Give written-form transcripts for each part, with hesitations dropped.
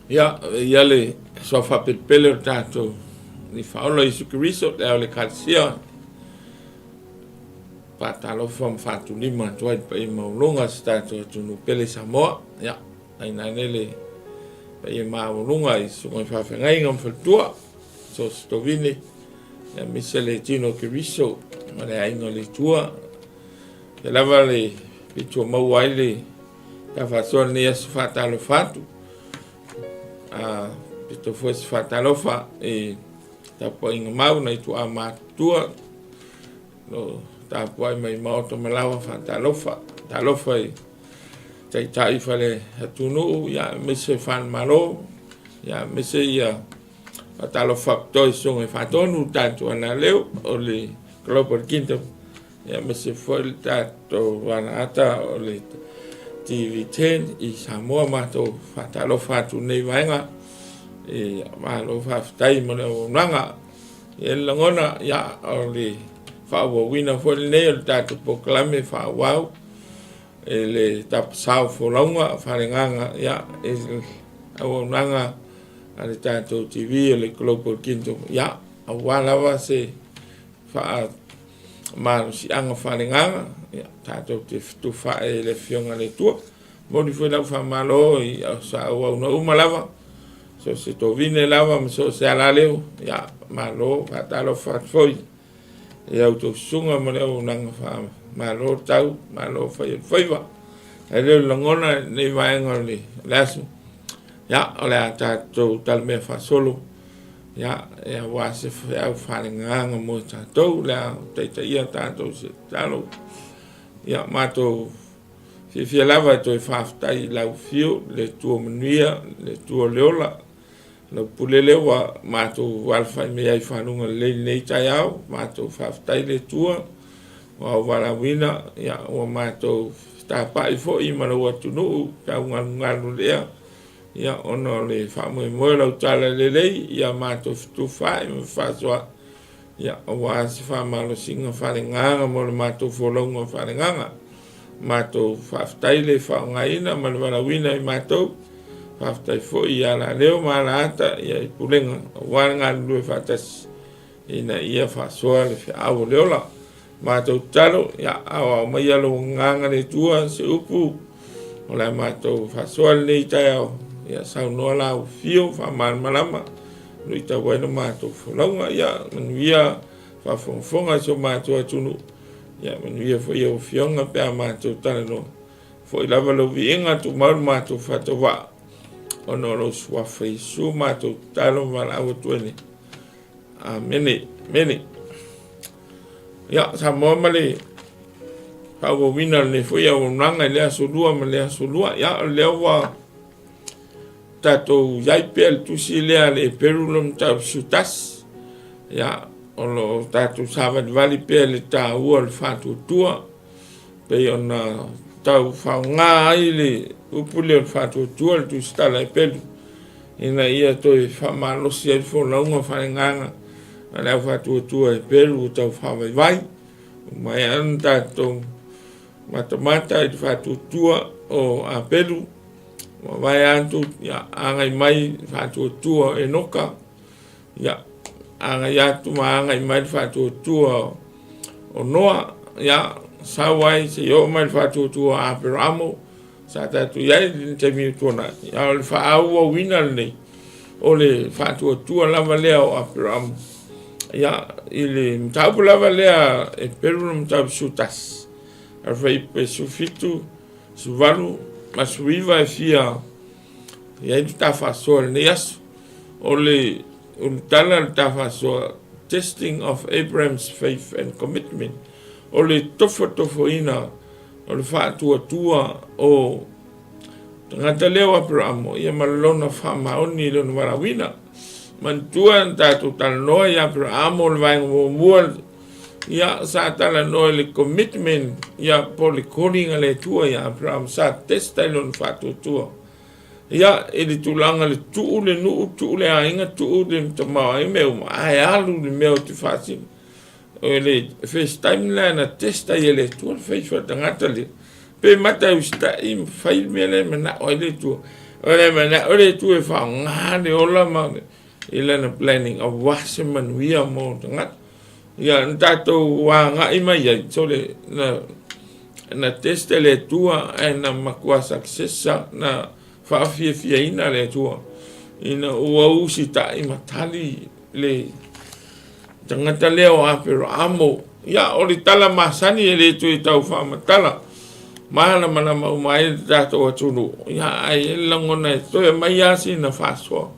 Ia, ia le soa faapelepele o le tatou i faaola Iesu Keriso, le ao le Ekalesia, faatalofa ma faatulima atu ai le paia maualuga o si tatou atunuu pele Samoa. Ia, tainane le paia maualuga i susuga i faafeagaiga ma faletua, so o se tovine, aemaise le tino o Keriso ma le aiga o le Atua. Ia lava le pito maua ai le tafaasoa lenei aso faatalofa atu. A pito foi se faatalofa i tapuaiga mau nai tuaa matutua lo tapuai mai maota ma lawa faatalofa. Talofa i taitai fale atunuu, ia aemaise falemalo, ia aemaise ia faatalofa faapitoa i susuga i faatonu tatou alaleo o le Global Kingdom. Ia aemaise foi le tatou valaata o le TV10 i Samoa matou faatalofa atu nei vaega. E malo faafetai mo le auaunaga. E le lagona, ia, o le faaauauina foi lenei o le tatou polokalame faaauau e le tapasao folauga faaleagaga, ia, e le auaunaga a le tatou TV o le Global Kingdom, ia, aua lava se faa malosiaga faaleagaga, ia, tatou te fetufaai i le Afioga a le Atua. Momoli foi lau faamalo i sa auauna uma lava, so o se tovine lava ma so o se alaleo, ia, malo, faatalofa atu foi i a outou susuga ma le auaunaga faamalo tau, malo fai o le faiva. Ae le o le lagona i lenei vaega o le aso, ia, o le a tatou talamea faasolo Ia, e aua se feau faaleagaga mo tatou, le a taitaia tatou se tatalo. Ia, matou fiafia lava e toe faafetai i lau afio, le Atua manuia, le Atua o le ola, lau pule lea ua matou alafai mai ai i faluga lelei i lenei taeao. Matou faafetai le Atua ua au valaauina, ia, ua matou fetapai foi ma lou atunuu tau galugalu lea. Ia, ona o le faamoemoe o lau tala lelei ia matou fetufaai ma fefaasoaai, ia, aua se faamalosiga faaleagaga mo le matou folauga faaleagaga. Matou faafetai le faaaogaina ma le valaauina i matou. Faafetai foi ia Laleo ma Alaata ia i pulega aua le galulue faatasi ina ia faasoa le feau o le ola. Matou tatalo, ia aoao maia lou agaga le Atua se upu o le a matou faasoa lenei taeao, ia saunoa lau afio faamalamalama luitau ai le matou folauga, ia manuia faafogafoga i so matou atunuu, ia manuia foi lau afioga pe a matou talanoa. Foi lava lou viiga, tumau le matou faatauvaa ona o lou suafa Iesu matou tatalo ma valaau atu ai nei. Amene, amene. Ia, Samoa ma le faaauauina o lenei foi auaunaga i le aso lua ma le aso lua. Ia, o lea ua tatou i ai pea le tusi lea a le Eperu lona mataupu 11. Ia, o lo o tatou savalivali pea i le taua o le faatuatua, pei ona tau faaaoga ai le upu lea o le faatuatua le tusitala Eperu, ina ia toe faamalosi ai le folauga faaleagaga a le au faatuatua Heperu ua tau faavaivai. Ua maea ona tatou matamata i le faatuatua o Apelu, ua vaea atu, ia, agai mai le faatuatua o Enoka, ia, agai atu ma agai mai le faatuatua o Noa, ia, sau ai seia oo mai le faatuatua o Aperamo, Sa tatou i ai i le taimi ua tuanai, a o le faaauauina lenei o le faatuatua lava lea o Aperamo. Ia, i le mataupu lava lea e pelu le mataupu 11, a fuaiupu 17, 18 ma 19 e fia i ai le ta faasoa i lenei aso. O le tala o le ta faasoa, Testing of Abraham's Faith and Commitment, o le tofotofoina O le faatuatua o tagata lea o Aperamo, ia ma lona faamaoni i lona valaauina. Manatua na tatou talanoa i Aperamo le vaega muamua, ia sa talanoa i le commitment, ia po o le calling a le Atua ia Aperamo, sa testa i lona faatuatua. Ia, i le tulaga le tuu le nuu, tuu le aiga, tuu le tamaoaiga, mea uma, ae alu le mea ou te faasino. O le first time lea na test ai e le Atua le faith o le tagata lea. Pe mata e usitai ma fai le mea lea e manao ai le Atua. O le mana'o le Atua e faaaoga le ola ma i lana planning aua se manuia mo tagata. Ia, na tatou agai mai ai, sole, na, na test e le Atua ae na matua success na faafiafiaina le Atua ina ua usitai ma tali le tagata lea o Aperaamo. Ia, o le tala masani e le toe tau faamatala, malamalama uma ai le tatou atunuu. Ia, ae i ai le lagona e toe aumai lava sina faasoa,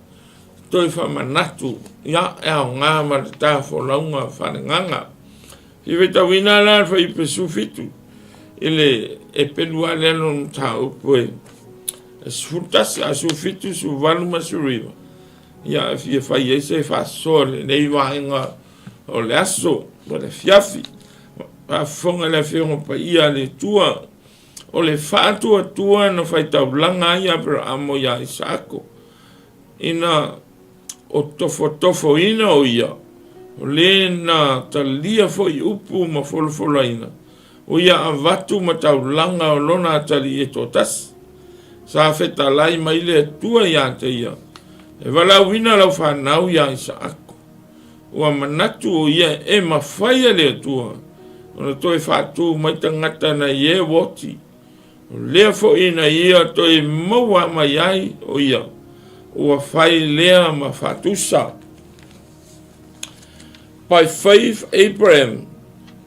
toe faamanatu, ia, e aoga ma le ta folauga faaleagaga. Fia faitauina la le fuaiupu 17 i le e pelu lava lea lona mataupu e 11 a 17, 18 ma 19. Ia, e fia fai ai se faasoa i lenei vaega o le aso ma le afiafi. Faafofoga i le Afioga Paia a le Atua, o le faatuatua na faitaulaga ai Aperaamo iā Isaako, ina o tofotofoina o ia, o le na talia foi upu ma folafolaina, o ia avatu ma taulaga o lona atalii e toatasi. Sa fetalai mai le Atua iā te ia, E valaauina lau fanau iā Isaako. Ua manatu o ia e mafai e le Atua ona toe faatū mai tagata nai e ua oti. O lea foi na ia toe maua mai ai o ia, ua fai lea ma faatusa. By faith Abraham,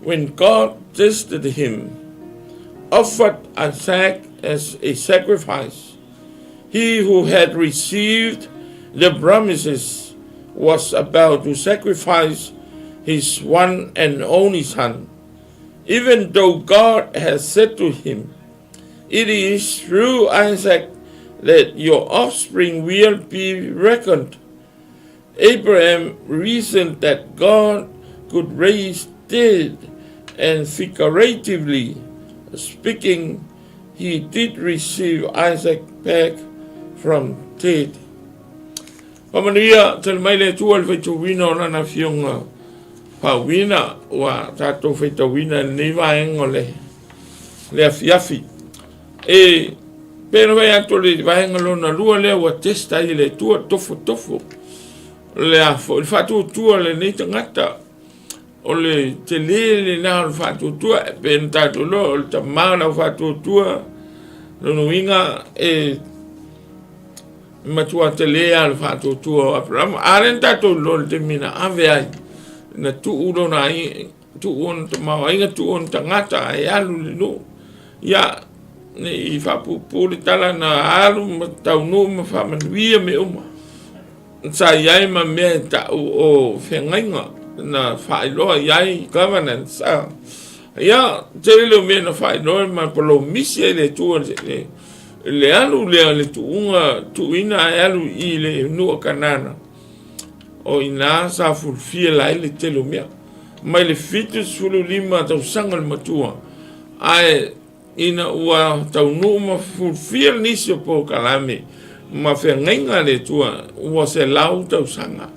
when God tested him, offered Isaac as a sacrifice. He who had received the promises was about to sacrifice his one and only son, even though God had said to him, It is through Isaac that your offspring will be reckoned. Abraham reasoned that God could raise dead, and figuratively speaking, he did receive Isaac back from dead. Faamanuia tele mai le Atua i le faitauina o Lana Afioga Faauuina ua tatou faitauina i lenei vaega o le, le afiafi. E pei ona fai atu o le vaega lona lua lea ua test ai e le Atua tofotofo le a foi le faatuatua o lenei tagata o le tele lena o le faatuatua e pei ona tatou iloa o le tama o le au faatuatua lona uiga e matua tele lava le faatuatua o Aperama a lea na tatou iloa i le taimi na ave ai na tuu lona ai tuu ona tamaoaiga tuu ona tagata ae alu i le nuu ia ne i faapuupuu le tala na alu ma taunuu ma faamanuia mea uma sa i ai ma mea e ta'u o feagaiga na faailoa i ai governance a. Ia, tele le o mea na faailoa ma polomisi ai le Atua le, le alu lea le tuuga tuuina ae alu i le nuu o Kanana. O ina sa fulufia ai le tele o mea. Mai le 75 tausaga le matua, ae Ina ua taunuu ma fulufia nisi o polokalame ma feagaiga a le Atua ua 100 tausaga,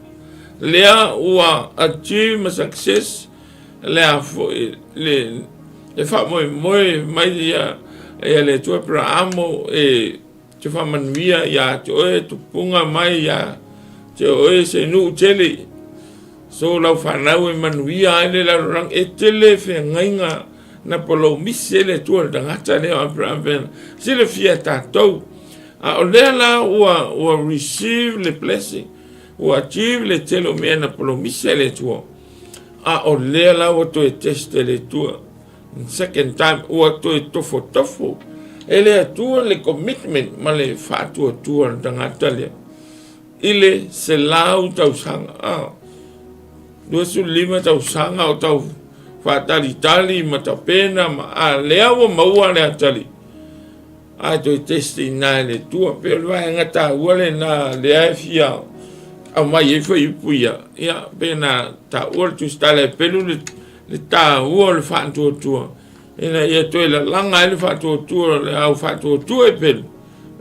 lea ua achieve ma success lea foi le le faamoemoe mai ia ia le Atua Aperahamo e te faamanuia ia te oe tupuga mai ia te oe se nuu tele so lau fanau e manuia ai le lalolagi e tele feagaiga na polomisi ai le Atua i le tagata lea o Aperaham pena silafia e tatou. A o lea la ua, ua receive le blessing, ua achieve le tele o mea na polomisi ai le Atua. A o lea la ua toe test e le Atua. Second time, ua toe tofotofo e le Atua le commitment ma le faatuatua o le tagata lea i le 100 tausaga. Ah. 25 tausaga o tau faatalitali ma tapena ma a lea ua maua le atalii ae toe test ina e le Atua. Pei o le vaega taua lena lea e fia aumai ai fuaiupu ia, ia pei ona taua le Tusitala e pelu le, le taua o le faatuatua ina ia toe lalaga ai le faatuatua le au faatuatua e pelu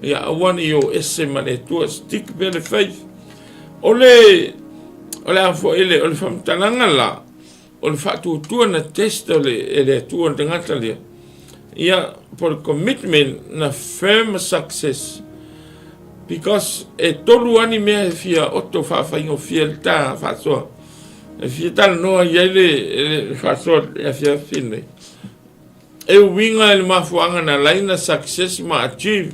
ia aua ne i o ese ma le Atua, stick pea le faith. O le, o le a foi le, o le faamatalaga la, o le faatuatua na test o le, e le Atua le tagata lea. Ia, po le commitment na firm success. Because e tolu lava ni mea e fia oto faafaigofie le ta faasoa. E fia talanoa i ai le, le faasoa le afiafi lenei. E uiga i le mafuaaga na ala ai na success ma achieve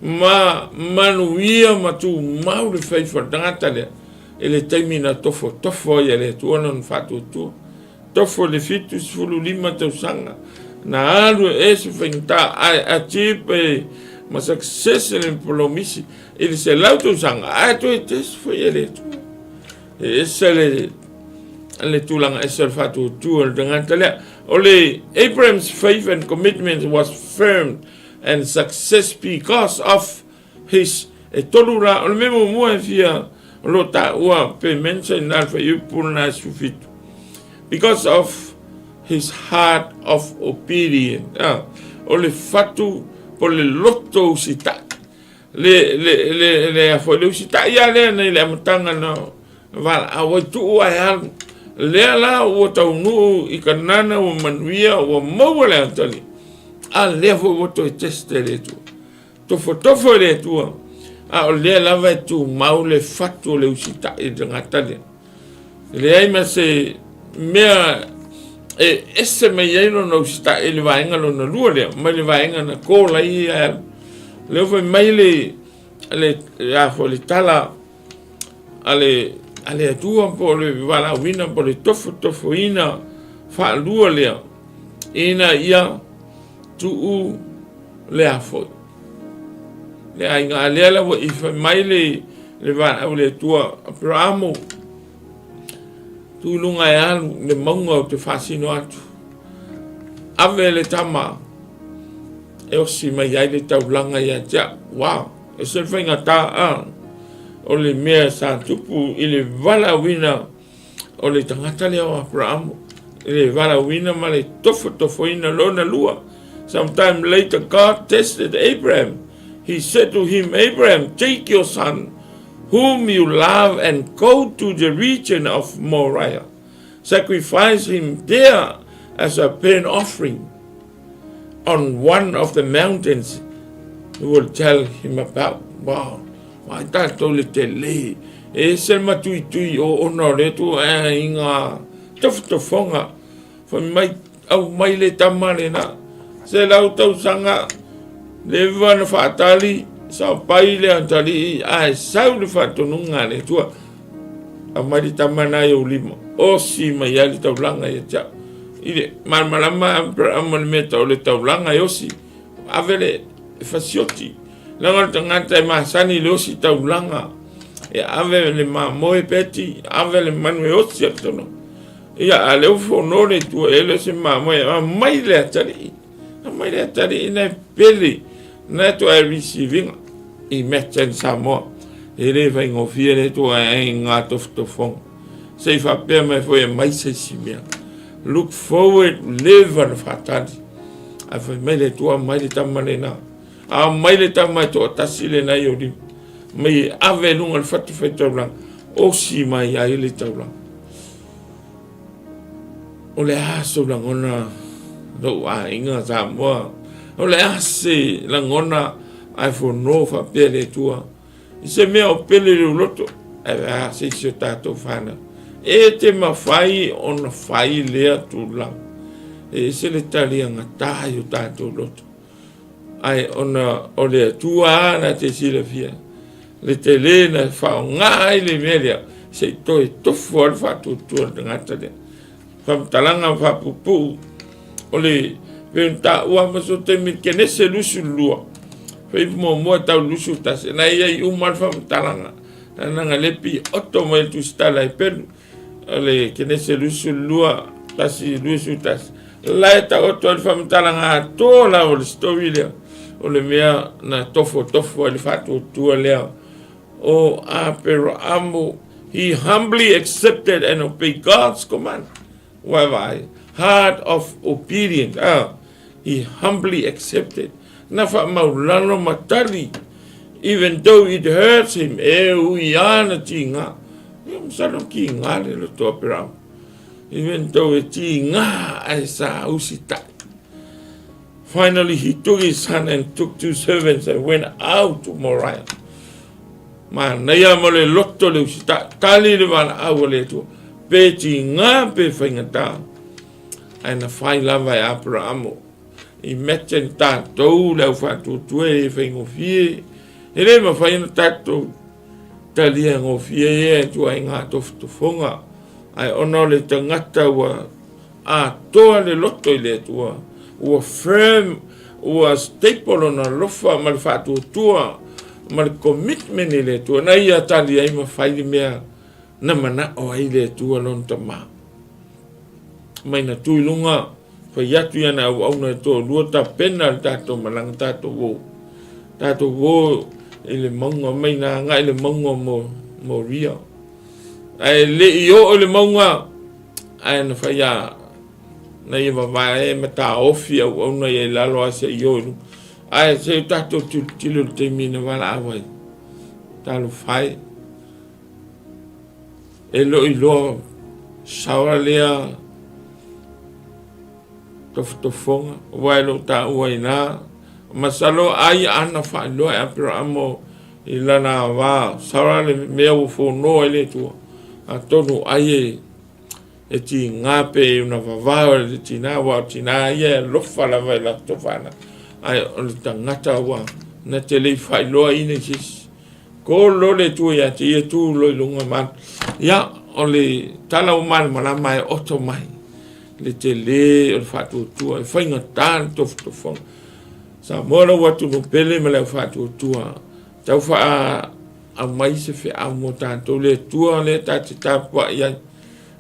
ma manuia ma tumau le faith o le tagata lea i le taimi na tofotofo ai e le Atua lona faatuatua. Tofo i le 75 tausaga na alu e ese faigata ae achieve pe ma success le polomisi i le 100 tausaga ae toe test foi e le Atua. E ese le le tulaga ese o le faatuatua o le tagata lea. O le Abraham's faith and commitment was firm and success because of his e tolu la o le mea muamua e fia o lo taua pe mention na le fuaiupu lena e 17 because of his heart of obedience ah, o le fatu po le loto usitai le le le le a foi le usitai a lea nei le amataga na valaau ai tuu ae alu lea la ua taunuu i Kanana ua manuia ua maua le atalii a lea foi ua toe teste le Atua tofotofo i le Atua a o lea lava e tumau le fatu o le usitai i le tagata lea E leai ma se mea e ese mai ai lona usitai i le vaega lona lua lea, mai le vaega na call ai ia e alu. Lea fai mai le, le, a foi le tala a le, a le Atua po o le valaauina po o le tofotofoina faalua lea, ina ia tuu le a foi. Le aiga a lea la ua i fai mai le, le valaau le Atua, Aperamo, tu i luga e alu le mauga ou te faasino atu. Ave le tama e osi mai ai le taulaga ia te au. Wow, e se faigata a o le mea sa tupu i le valaauina o le tagata lea o Aperamo, i le valaauina ma le tofotofoina lona lua. Sometime later God tested Abraham. He said to him, Abraham, take your son whom you love and go to the region of Moriah. Sacrifice him there as a burnt offering on one of the mountains you will tell him about. Wow. Mai tātou le te lei. E se matuitui o ona o le atua e i ngā tofotofoga. Whai mai, au mai le tama le nā. Se lau tausaga, leva na whaatali, sa pai le atalii, ae sau le whaatonuga a le Atua. Au mai le tama nā i ou lima. Osi mai ai le taulaga ia te au. I le malamalama Aperama le mea tau le taulaga e osi. Ave le fasioti. Leaga o le tagata e masani i le osi taulaga. E ave le mamoe peti, ave le manu e osi atu tonu. Ia, a lea ua fono le Atua e le o se mamoe, aumai le atalii. Aumai le atalii na e pele, na e toa e receiving i Meten Samoa. E le faigofie le Atua e i ngā tofotofoga. Se i faapea mai foi e mai se isi mea. Look forward, leva na whaatali. A fai mai le Atua, mai le tama lena. A mai le tama e toatasi lena i o lima. Mai e ave i luga le fatu whai taulaga. Osi mai ai le taulaga. O le a sou lagona lou aiga Samoa? O le a se lagona ae fono faapea le Atua? I se mea o pele le loto, ae a se isi o tatou whanau. E te mawhai ona whai lea tulaga. E ese le taliaga tā i o tatou loto. Ae ona o le Atua na te silafia le tele na faaaoga ai le mea lea se i toe tofu ai le faatuatua o le tagata lea. Faamatalaga faapupuu o le pei ona taua ma so taimi Kenese 22 fai muamua tau 21 na i ai uma le faamatalaga na na lepi oto mai le tusitala e pelu O le Kenese 22, 1, 21. La e taoto ai le faamatalaga atoa lava o le story lea. O le mea na tofotofo ai le faatuatua lea o Aperaamu. He humbly accepted and obeyed God's command. Ua e vaai. Heart of obedience. Ah, he humbly accepted. Na faamaulalo ma tali. Even though it hurts him, e ui ana tiga. Ia masalo tiga le loto Aperama. Even though e tiga ae sa usitai. Finally he took his son and took two servants and went out to Moriah. Manaia ma le loto le usitai, tali le valaau a le Atua, pe tiga pe faigata, ae na fai lava e Aperaamo. Imagine tatou le au faatuatua e le faigofie, e le mafai ona tatou talia gofie ia ituaiga tofotofoga, ae ona o le tagata ua atoa le loto i le Atua, ua firm, ua stable lona alofa ma le faatuatua ma le commitment i le Atua, na ia tali ai ma fai le mea na manao ai le Atua lona Tama. Mai na tu i luga, fai atu i ana auauna e toalua tapena le tatou malaga, tatou o. Tatou o i le mauga, mai na agai i le mauga o Moria. Ae le i oo i le mauga, ae na fai a na ia vavae ma taofi auauna ia i lalo a se i o i luga. Ae se i tatou tilotilo i le taimi na valaau ai. Talofa e. E le o iloa saoa lea tofotofoga, aua e le o taua i ina. Masalo ai ana faailoa e Aperaamo i lana va, saoa le mea ua fonoa i le Atua, atonu ai e e tiga pe ona vavao e le tina, aua o tina ia e alofa lava i latou fanau, ae o le tagata ua na te le i faailoaina i se isi. Kolo le Atua ia te ia, tu loa i luga ma alu. Ia, o le tala ua malamalama e oto mai le tele o le faatuatua, e faigata le tofotofoga. Samoa lau atunuu pele ma le au faatuatua, tau faa aumai se feau mo tatou, le Atua lea ta te tapuai ai,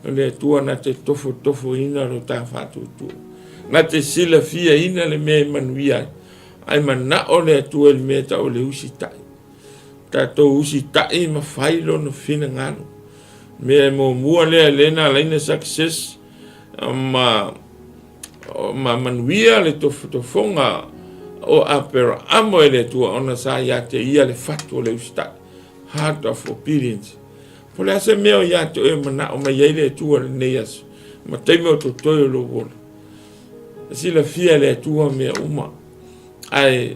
o le Atua na te tofotofoina lo ta faatuatua, na te silafiaina le mea e manuia ai, Ae manao le Atua i le mea e tau o le usitai. Tatou usitai ma fai lona finagalo. Mea e muamua lea lea na ala ai na success ma ma manuia le tofotofoga o Aperaamo e le Atua ona sa ia te ia le fatu o le usitai. Heart of obedience. Po o le a se mea o ia te oe manao mai ai le Atua i lenei aso ma taimi o totoe o lou ola. E silafia e le Atua mea uma, ae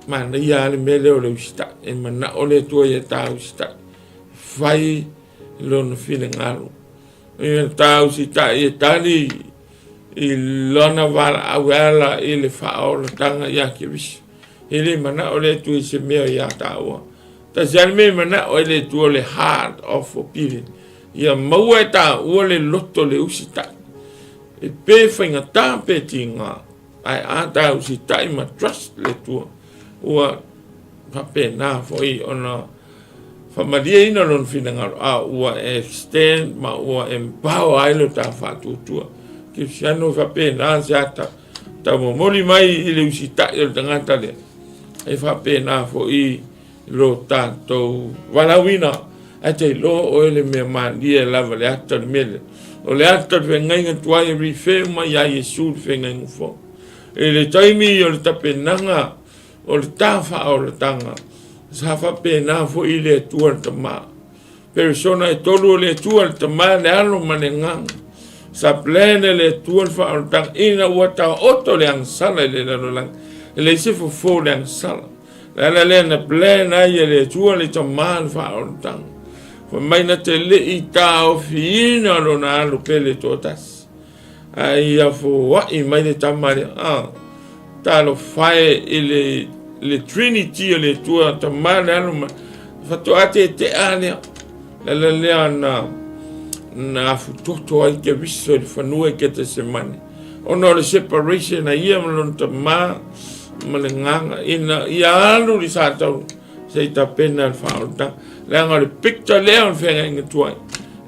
manaia lava le mea lea o le usitai. E manao le Atua ia ta usitai, fai lona finagalo. Ia ta usitai e tali i lona valaau e ala i le faaolataga ia Keriso. E le manao le Atua i se mea ia taua. Tasi lava le mea e manao ai le Atua o le heart of obedience. Ia maua e taua le loto le usitai. E pe faigata pe tiga, ae a ta usitai ma trust le Atua, ua faapena foi ona faamalieina lona finagalo, a ua extend ma ua empower ai lo ta faatuatua. Kerisiano e faapena se ata taumomoli mai i le usitai o le tagata lea, e faapena foi lo tatou valaauina, ae te iloa oe le mea malie lava le ata o le mea lea. O le ata o le feagaiga tuai e refer mai ia Iesu le feagaiga fou. I le taimi o le tapenaga o le ta faaolataga, sa faapena foi le Atua le Tama. Perisona e tolu o le Atua, le Tama, le Alo ma le Agaga. Sa plan e le Atua le faaolataga ina ua taoto le agasala i le lalolagi. E leai se fofo o le agasala. Le ala lea na plan ai e le Atua le Tama le faaolataga. Fai mai na te le i taofiina lona alo pele toatasi. Ae ia foai mai le Tama lea. Ah, talofa e i le, le Trinity o le Atua, Tama le Alo ma faatoa tetea lea. Le ala lea na, na afutoto ai Keriso i le fanua i Ketesemane. Ona o le separation a ia ma lona Tama ma le Agaga, ina ia alu le Sataua se i tapena le faaolataga. Leaga o le picture lea o le feagaiga tuai,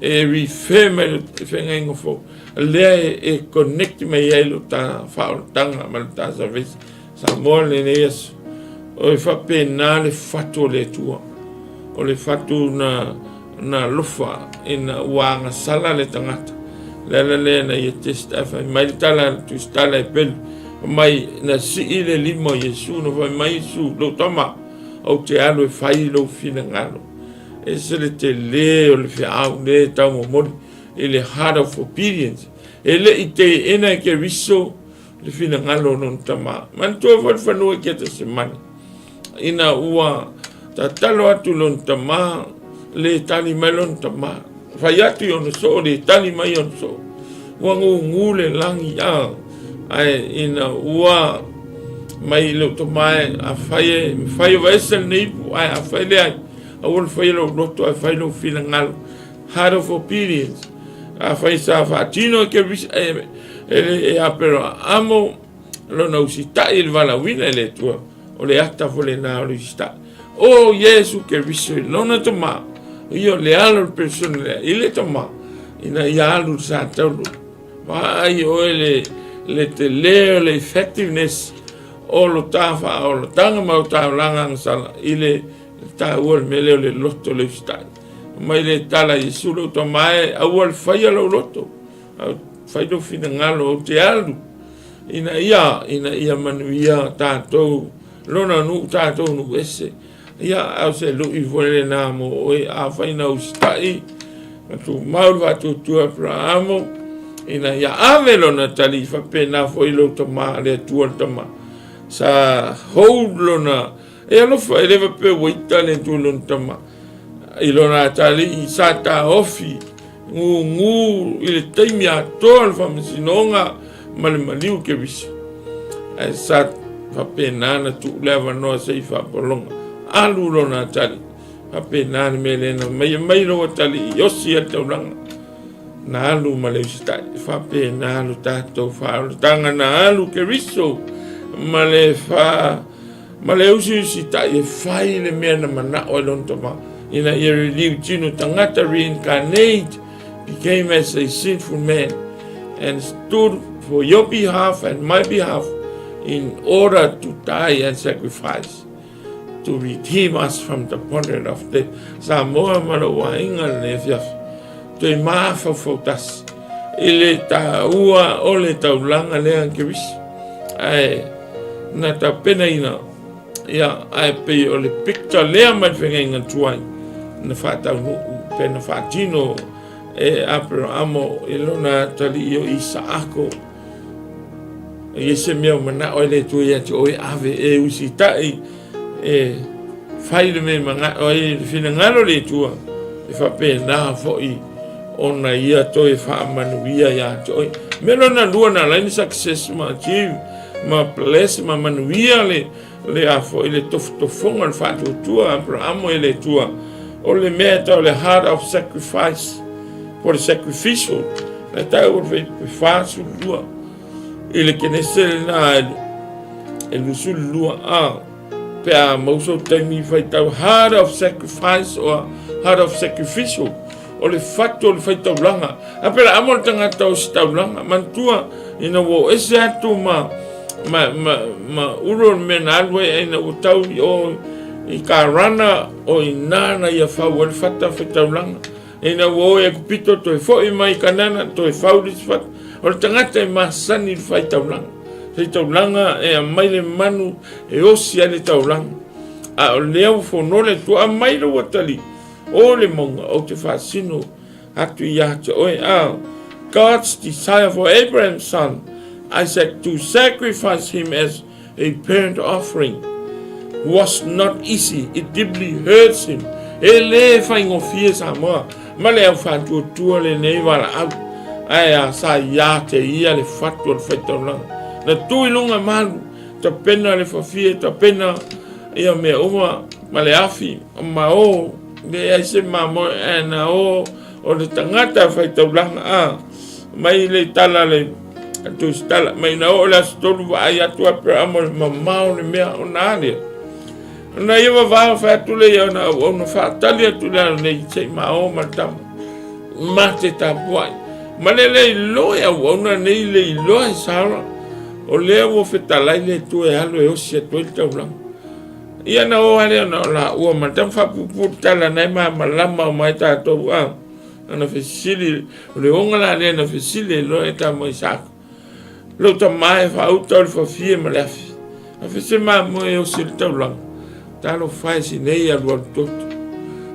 e refer mai le feagaiga fou, lea e connect mai ai lo ta faaolataga ma le ta salvation. Samoa lenei aso, o e faapena le fatu o le Atua, o le fatu na na alofa ina ua agasala le tagata. Le ala lea na ia test ae fai mai le tala a le tusitala e pelu mai na sii le lima o Iesu na fai mai Iesu lou tama ou te alu e fai lou finagalo. E ese le tele o le feau lea e taumomoli i le heart of obedience. E le i teena e Keriso le finagalo o lona tama. Manatua foi le fanua i Ketesemane ina ua. Tatalo atu lona tama, le tali mai lona tama. Fai atu i ona soo, le tali mai ona soo. Ua gugu le lagi, a, ae ina ua mai lou tama e, afai e mafai e vaese lenei ipu, ae afai leai, aua le faia lou loto ae fai lou finagalo. Heart of obedience. Afai sa faatino e Kerisa, e, e, e Aperaamo, lona usitai i le valaauina e le Atua, o le ata foi lena o le usitai. O Iesu Keriso i lona tama, ia o le alo o le persona lea i le tama, ina ia alu le sa taulu. Vaai oe le, le tele o le effectiveness o lo ta faaolataga ma o ta olaga agasala i le taua o le mea lea o le loto le usitai. Mai le tala Iesu lou tama e, aua le faia lou loto. Fai lou finagalo ou te alu ina ia ina ia manuia tatou lona nuu tatou nuu ese. Ia a o se lui foi lena mo oe afai na usitai ma tumau le faatuatua Aperahamo ina ia ave lona tali faapena foi lou tama le Atua le tama sa hold lona e alofa e le faapea ua ita le Atua lona tama i lona atalii sa taofi gugu i le taimi atoa o le faamasinoga ma le maliu Keriso. Ae sa faapena na tuu le avanoa se i faapologa. Alu lona atalii. Faapena le mea lea na mai e mai lou atalii i osi ai le taulaga. Na alu ma le usitai. Faapena lo tatou faaolataga na alu Keriso ma le fa ma le usiusitai e fai le mea na manao ai lona tama ina ia reliu tino tagata reincarnate became as a sinful man and stood for your behalf and my behalf in order to die and sacrifice to redeem us from the bondage of death. Samoa ma lou aiga lenei afiafi. Toe mafaufau tasi i le taua o le taulaga lea a Keriso. Ae na tapenaina, ia, ae pei o le picture lea mai le feagaiga tuai na faataunuu pe na faatino e Aperahamo i lona atalii o Isaako. E i ai se mea o manao ai le Atua ia te oe, ave e usitai e fai le mea e manao ai le finagalo o le Atua, e faapena foi ona ia toe faamanuia ia te oe. Mea lona lua na ala ai na success ma achieve ma bless ma manuia le le a foi le tofotofoga le faatuatua Aperahamo e le Atua o le mea e tau le heart of sacrifice po le sacrificial na tau o le 42 i le Kenese lena e 22 a pe a mau sou taimi faitau heart of sacrifice or heart of sacrificial o le fatu o le faitaulaga. Aperaamo le tagata o se taulaga, manatua ina ua o ese atu ma, ma, ma, ma ulu o le mea na alu ai, ina ua tau i o i Karana o i nā na ia fau ai le fata faitaulaga. Ina ua o i Ekupito toe foi mai i Kanana toe fau le isi fata. O le tagata e masani i le faitaulaga. Faitaulaga e aumai le manu e osi ai le taulaga. A o lea ua fono le Atua, aumai lou atalii. O le mauga ou te faasino atu ia te oe. A God's desire for Abraham's son Isaac to sacrifice him as a burnt offering was not easy. It deeply hurts him. E le faigofie Samoa ma le au faatuatua lenei valaau. Ae a sa ia te ia le fatu o le faitaulaga. Na tu i luga malu, tapena le fafie, tapena ia mea uma ma le afi ma o leai se mamoe ae na o o le tagata fai taulaga a mai le tala le tusitala mai na oo le aso tolu vaai atu Aperahama le mamao le mea ona a lea ona ia vavao fai atu le ia ona auauna faatali atu le alo nei se i mao ma le tama ma te tapuai ma le le iloa e auauna nei le iloa e Sara o lea ua fetalai le Atua e alu e osi atu ai le taulaga Ia na o ale ona o laua ma tama faapuupuu le tala na e malamalama uma ai tatou a ana fesili o le oga la lea na fesili ai loa e tama Isako lou tama e faauta o le fafie ma le afi a fese mamoe e osi le taulaga talofa e sinei alualu toto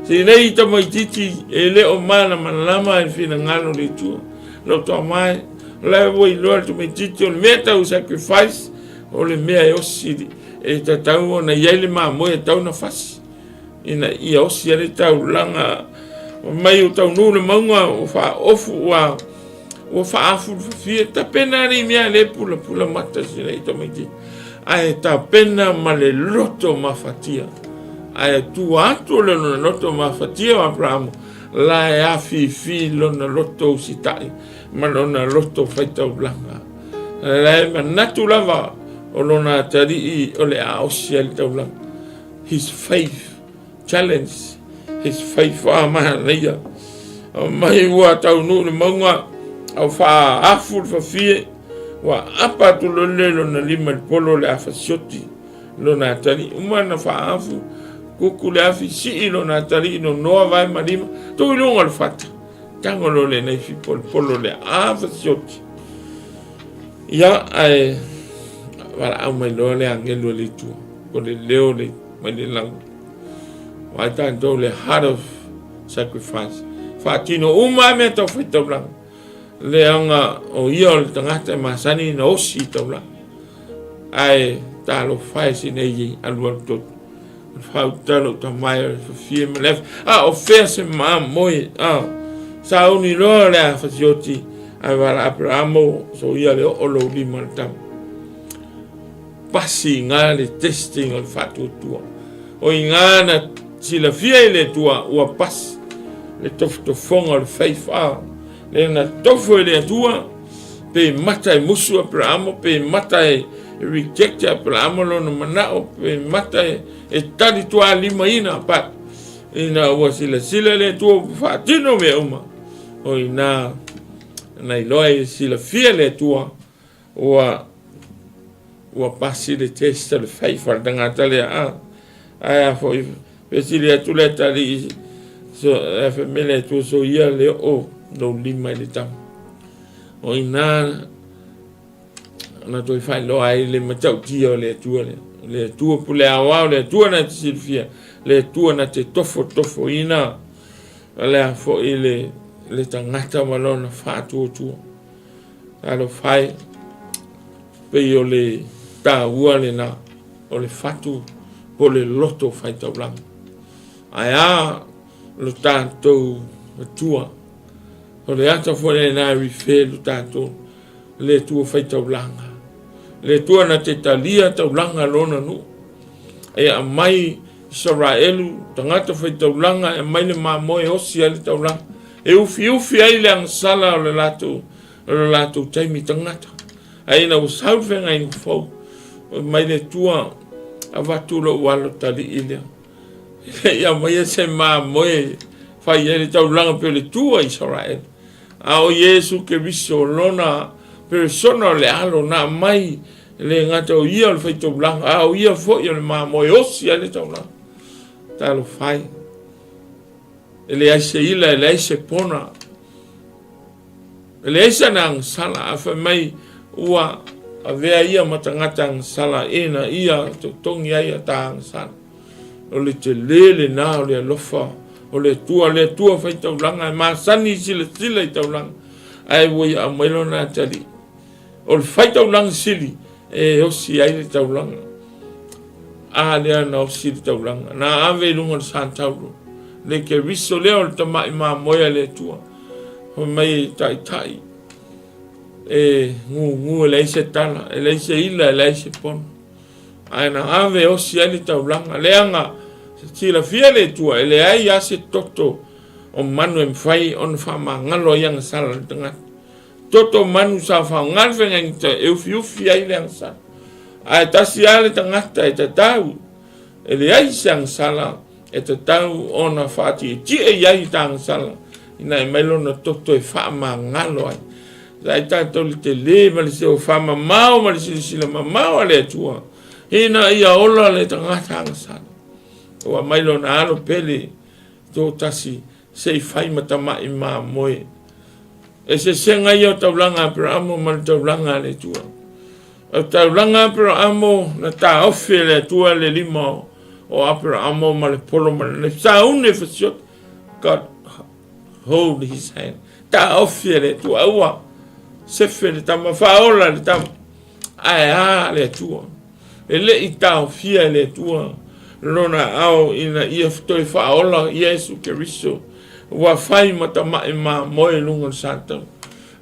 sinei tamaititi e le o malamalama i le finagalo o le Atua lou tama e la ua iloa le tamaititi o le mea tau sacrifice o le mea e osi e tatau ona i ai le mamoe e tatau ona fasi. Ina ia osi ai le taulaga mai o taunuu le mauga ua faaofu ua ua faafulufufie tapena alii mea le pulapula mata sina i tamaiti ae tapena ma le loto mafatia ae tua atu o le lona loto mafatia o Aperamo la e afifi lona loto usitai ma lona loto faitaulaga la e manatu lava o lona atalii o le a osi ai le taulaga. His faith challenge his faith a manaia mai ua taunuu le mauga au faaafu le fafie ua apa atu lole lona lima i le polo le afasioti lona atalii uma na faaafu kuku le afi sii lona atalii nonoa vae ma lima tuu i luga o le fata tago loa lenei fipo le polo le afasioti ia ae valaau mai loa le agelu a le Atua o le leo le mai le lagi. Vaai tatou le heart of sacrifice. Faatino uma lava mea tau fai taulaga. Leaga o ia o le tagata e masani na osi i taulaga. Ae talofa e sinei i alualu toto. O le faauta lou tamae o le fafie ma le afi. A o fea se mamoe. A sauni loa le a fasioti. Ae vala Aperamo so ia le oo lou lima le tama. Pasi iga le testing o le faatuatua. O iga na silafia i le Atua ua pasi le tofotofoga o le faith a le na tofo i le Atua pe mata e musu Aperamo pe mata e reject Aperamo lona manao pe mata e, e tali tualimaina but ina ua silasila le Atua ua faatino mea uma o ina na iloa e silafia le Atua Ua ua pasi le test o le faifa o le tagata lea a ae a foi fesili atu le atalii so e fai mai le Atua soia le oo lou lima i le tama o ina na toe faailoa ai le matautia o le Atua lea le Atua pule aoao le Atua na te silafia le Atua na te tofotofoina le a foi le le tagata ma lona faatuatua. Talofa e, pei o le taua lena o le fatu po o le loto faitaulaga. Ae a lo tatou Atua, o le ata foi lena e refer lo tatou le Atua faitaulaga. Le Atua na te talia taulaga lona nuu. E aumai Isaraelu, tagata faitaulaga, e aumai le mamoe e osi ai le taulaga. E ufiufi ai le agasala o le latou, o le latou taimi tagata. Ae ina ua sau le feagaiga fou, fai mai le Atua, avatu lou alo talii lea. E le i aumaia se mamoe e fai ai le taulaga pei o le Atua Isaraelu. A o Iesu Keriso, o lona peresona o le alo na aumai, e le gata o ia o le faitaulaga, a o ia foi o le mamoe e osi ai le taulaga. Talofa e. E leai se ila, e leai se pona, e leai sana agasala, a fai mai ua avea ia ma tagata agasala ina ia totogi ai a ta agasala. O le tele lena o le alofa o le Atua, le Atua faitaulaga e masani i silasila i taulaga, ae ua ia aumai lona atalii. O le faitaulaga sili e osi ai le taulaga. A lea na osi le taulaga, na ave i luga o le satauro, le Keriso lea o le tamai mamoe a le Atua. Fai mai e taitai, e gugu e leai se tala, e leai se ila, e leai se pono. Ae na ave e osi ai le taulaga, leaga silafia le Atua, e leai lava se toto o manu e mafai ona faamagalo ai agasala a le tagata. Toto manu sa faoga le feagaiga e ufiufi ai le agasala. Ae tasi lava le tagata e tatau, e leai se agasala e tatau ona faatietie i ai ta agasala ina e mai lona toto e faamagalo ai. Ai tatou le tele ma le seo faamamao ma le silasila mamao a le Atua ina ia ola le tagata agasala. Ua mai lona alo pele toatasi se i fai ma tama'i mamoe. Eseesega ia o taulaga a Aperamo ma le taulaga a le Atua. O taulaga a Aperamo na taofi e le Atua le lima o Aperamo ma le polo ma le saune fasioti. God hold his hand. Taofi e le Atua, aua sefe le tama, faaola le tama. Ae a le Atua. E le i taofia e le Atua. Lona aao ina ia toe faaola Iesu Keriso ua fai ma tama'i mamoe i luga o le Satau.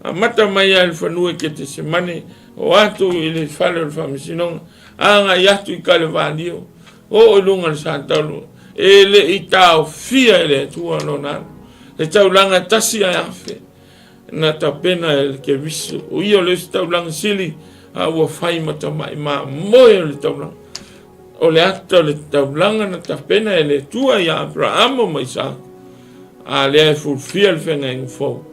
Amata mai lava i le fanua i Ketesemane, oo atu i le fale o le faamasinoga, agai atu i Kalevalio, oo i luga o le Satau, e le i taofia e le Atua lona alo. Le taulaga e tasi ae afe na tapena e le Keriso, o ia o le isi taulaga sili, a ua fai ma tama'i mamoe o le taulaga. O le ata o le taulaga na tapena e le Atua ia Aperahama ma Isaaka, a lea e fulufia le feagaiga fou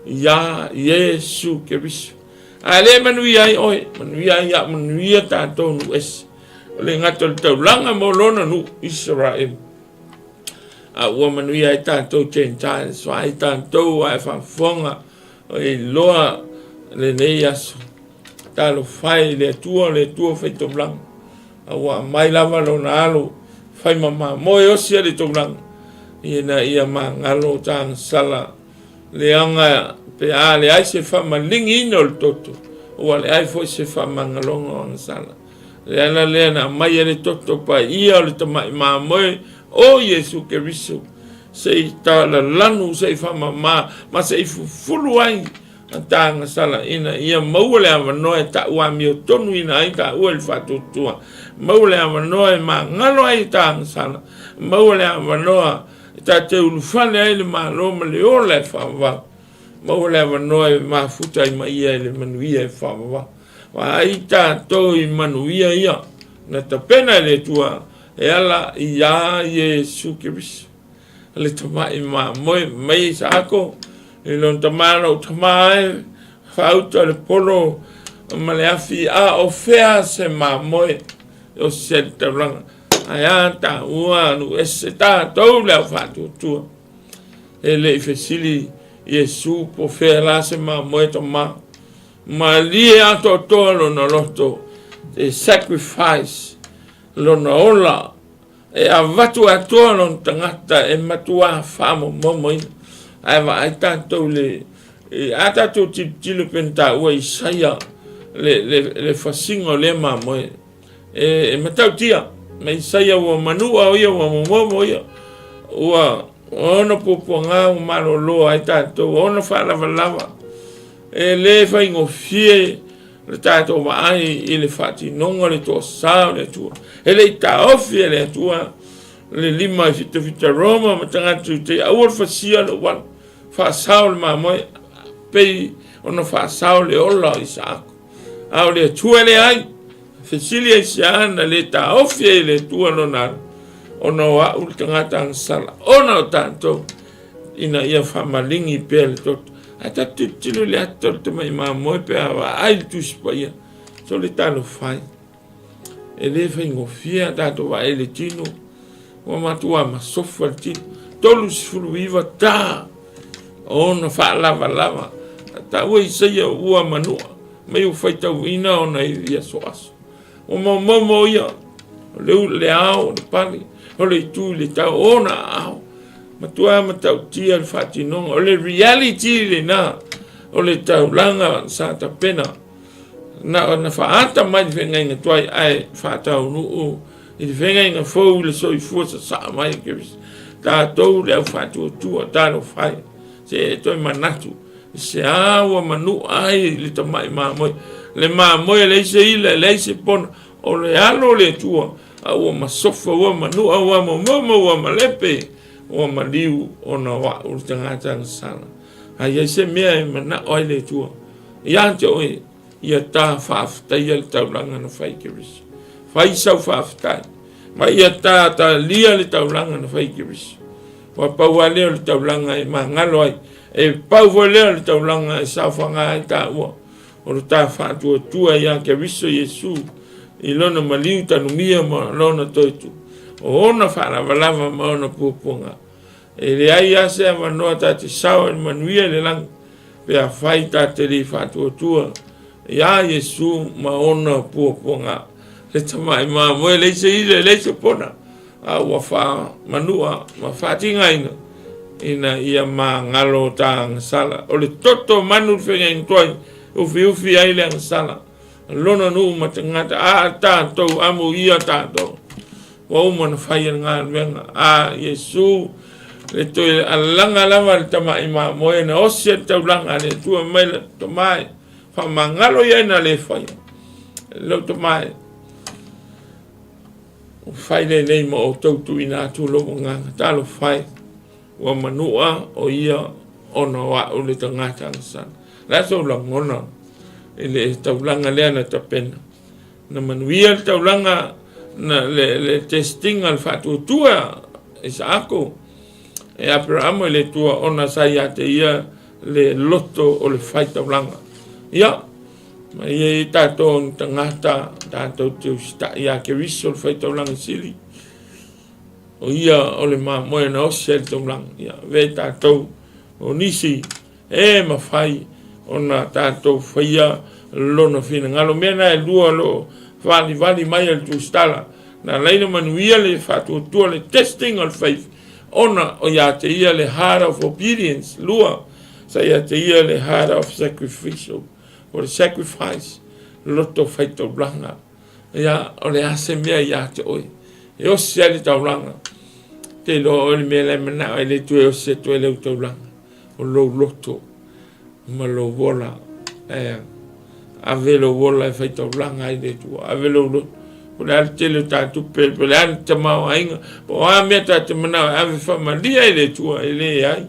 ia Iesu Keriso. A lea e manuia ai oe, manuia ai au, manuia tatou nuu ese. O le gata o le taulaga mo lona nuu Isaraelu. A ua manuia ai tatou Gentiles, vaai tatou a e faafofoga, e iloa lenei aso. Talofa e i le Atua, le Atua fai taulaga, a ua aumai lava lona alo fai ma mamoe osi a le taulaga, ina ia magalo tagasala leaga pe a leai se faamaligiina o le toto, ua leai foi se faamagaloga o agasala. Le ala lea na aumai ai le toto paia o le tamai mamoe o Iesu Keriso, se i talalanu, se i faamama, ma se i fufulu ai tagasala ina ia maua le avanoa e ta'u amiotonuina ai taua i le faatuatua, maua le avanoa e magalo ai tagasala, maua le avanoa e ta te ulufale ai le Malo ma le ola e faavavau, maua le avanoa e mafuta ai ma ia i le manuia e faavavau. Vaai tatou i manuia ia na tapena e le Atua e ala iā Iesu Keriso. Le tama'i mamoe mai Isaako i lona tama lou tama e faauta le polo ma le afi a o fea se mamoe o se taulaga ae a taua nu ese tatou le au faatuatua e le i fesili Iesu po fea la se mamoe tama malie atoatoa lona loto e sacrifice lona ola E avatu atoa lona tagata e matuā faamomomoina. Ae vaai tatou le, a tatou tilotilo pei ona taua e Isaia le, le, le fasiga o lea mamoe. E, e matautia, ma Isaia ua manua o ia, ua momomo ia, ua ona puapuaga ua malolo ai tatou, ona faalavalava. E le faigofie le tatou vaai i le faatinoga o le toasa o le Atua. E le i taofi e le Atua le lima i fitafita Roma ma tagata Iutea, aua le fasia le uala, faasao le mamoe, pei ona faasao le ola o Isaako. A o le Atua e leai, fesili aisea na le taofi ai e le Atua lona alo, ona o au le tagata agasala, ona o tatou, ina ia faamaligi pea le toto. Ae tatou tilotilo i le ata o le tamai mamoe pe a vaai le Tusi Paia, sole talofa e. E le faigofie a tatou vaai i le tino, ua matua masofa le tino. 39 ta ona faalavalava. Taua Isaia ua manua, mai ua faitauina ona i aso aso. Ua maumaumo ia, o le ulu le ao, o le pale, o le itu i le tau, ona aao. Matua matautia le faatinoga, o le reality lena, o le taulaga sa tapena. Na ona faaata mai le feagaiga tuai ae faataunuu i le feagaiga fou i le soifua sasaa mai o Keriso. Tatou le au faatuatua, talofa e, se e toe manatu Se a ua manua ai le tamai mamoe, le mamoe e leai se ila, e leai se pona, o le alo o le Atua, a ua masofa, ua manua, ua momomo, ua malepe, ua maliu ona o a'u le tagata agasala. A i ai se mea e mana'o ai le Atua ia te oe, ia ta faafetaia le taulaga na fai i Keriso. Fai sau faafetai, ma ia ta talia le taulaga na fai i Keriso. Ua pau lava lea o le taulaga e magalo ai, e pau foi lea o le taulaga e saofaga ai taua, o lo ta faatuatua ia Keriso Iesu i lona maliu tanumia ma lona toetu, o ona faalavalava ma ona puapuaga. E leai lava se avanoa ta te sao ai le manuia i le lagi, pe afai ta te le faatuatua iā Iesu ma ona puapuaga. Le tamai mamoe, leai se ila, leai se pona, a ua faamanua ma faatigaina ina ia magalo ta agasala. O le toto manu le feagaiga tuai, ufiufi ai le agasala, lona nuu ma tagata, a tatou amuia tatou. Ua uma ona faia le galuega a Iesu, le toe alaga lava le tamai mamoe na osi ai le taulaga a le Atua mai le tama e faamagalo i ai na le faia. Lou tama e, ua fai lenei ma outou tuuina atu lou agaga. Talofa e, ua manua o ia ona o au le tagata agasala. O le a sou lagona i le taulaga lea na tapena? Na manuia le taulaga na le testing-a le faatuatua Isaako e Aperahama i le Atua ona sa ia te ia le loto o le fai taulaga. Ia, ma ia i tatou ni tagata tatou te usitai ia Keriso le fai taulaga sili. O ia o le mamoe na osi ai le taulaga. Ia, avea i tatou o nisi E mafai ona tatou faia lona finagalo. Mea na e lua o lo o valivali mai e le tusitala. Na ala ai ona manuia le faatuatua, le testing o le faith, ona o ia te ia le heart of obedience. Lua, sa ia te ia le heart of sacrificial, o le sacrifice, loto faitaulaga. Ia, o le a se mea ia te oe? E osi ai le taulaga. Te iloa oe le mea la e manao ai le Atua e osi atu ai lau taulaga. O lou loto ma lou ola e ave lou ola e faitaulaga ai le Atua, ave lou loto. Po o le a le tele o ta tupe, po o le a le tamaoaiga, po o a mea ta te manao e ave faamalie ai le Atua, e leai.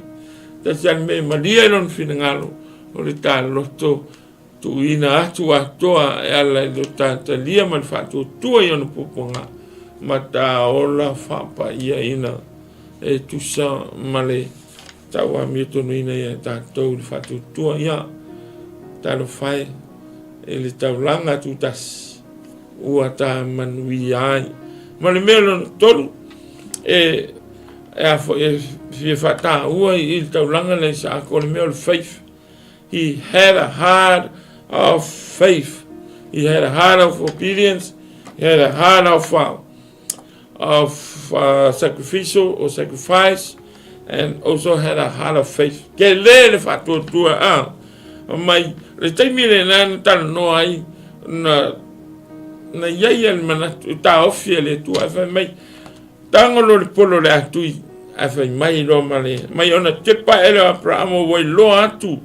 Tasi lava le mea e malie ai lona finagalo, o le ta loto tuuina atu atoa e ala i lo ta talia ma le faatuatua i ona puapuaga ma ta ola faapaiaina e tusa ma le tauamiotonuina ia tatou le faatuatua. Ia, talofa e i le taulaga tutasi ua ta manuia ai. Ma le mea lona tolu, e a foi e fia faataua i le taulaga lea i Saako, o le mea o le faith. He had a heart of faith. He had a heart of obedience. He had a heart of, sacrificial or sacrifice and also had a heart of faith. Ke le le faatuatua a mai le taimi le na na talanoa ai na na iai le manatu taofi e le Atua e fai mai Tago loa le polo o le atui, ae fai mai loa ma le mai ona tepa ae o Aperahama ua iloa atu